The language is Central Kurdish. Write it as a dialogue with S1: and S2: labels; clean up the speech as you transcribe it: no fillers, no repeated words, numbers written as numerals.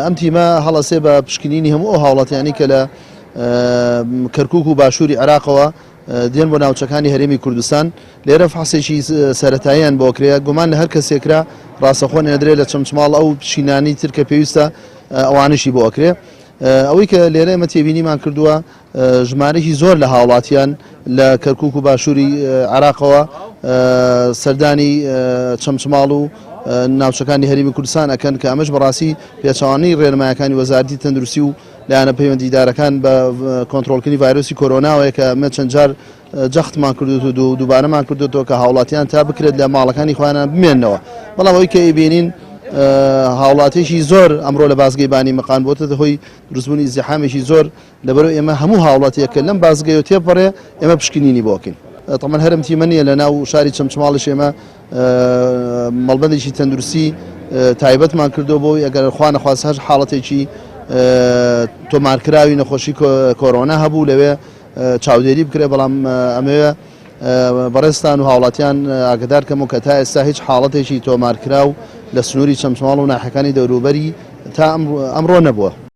S1: ئەم تیمە هەڵەسێ بە پشکنینی هەموو ئەو هاوڵاتیانی کە لە کەرکوک و باشووری عێراقەوە دێن بۆ ناوچەکانی هەرێمی کوردستان. لێرە فحسێکی سەرەتاییان بۆ کرێ، گومان لە هەر کەسێک کرا ڕاستەخۆ نێدرێ لە چەمچماڵ، ئەو پشینانی تر کە پێویستە ئەوانیشی بۆ ئەکرێ. ئەوەی کە لێرە ئێمە تێبینیمان کردووە، ژمارەیەکی زۆر لە هاوڵاتیان لە کەرکوک و باشووری عێراقەوە سەردانی چەمچماڵ و ناوچەکانی هەرێمی کوردستان ئەکەن، کە ئەمەش بەڕاستی پێچەوانەی ڕێنمایەکانی وەزارەتی تەندروستی و لایەنە پەیوەندیدارەکان بە کۆنترۆڵکردنی ڤایرۆسی کۆرۆناوەیە، کە ئەمە چەند جار جەختمان کردوێت و دووبارەمان کردوێتەوە کە هاوڵاتیان تا بکرێت لە ماڵەکانی خۆیان بمێنەوە. بەڵام ئەوەی کە ئەیبینین، هاوڵاتیەکی زۆر ئەمڕۆ لە بازگەی بانی مەقان بۆتە هۆی دروستبوونی ئیزدیحامێکی زۆر. لەبەرئەوەی ئێمە هەموو هاوڵاتیەک کە لەم بازگەیەوە تێپەڕێ ئێمە پشکنینی بۆ ئەکەین. تەمەن هەرم تیمە نییە، لە ناو شاری چەمچماڵیش ئێمە مەڵبەندێکی تەندروستی تایبەتمان کردو بۆ ئەگەر خوا نەخواست هەر حاڵەتێکی تۆمارکراوی نەخۆشی کۆرۆنا هەبوو لەوێ چاودێری بکرێ. بەڵام ئەمەوێ بەڕێزتان و هاوڵاتیان ئاگدار کەم و کە تا ئێستا هیچ حاڵەتێکی تۆمارکراو لە سنووری چەمچماڵ و ناحیەکانی دەوروبەری تا ئەمڕۆ نەبووە.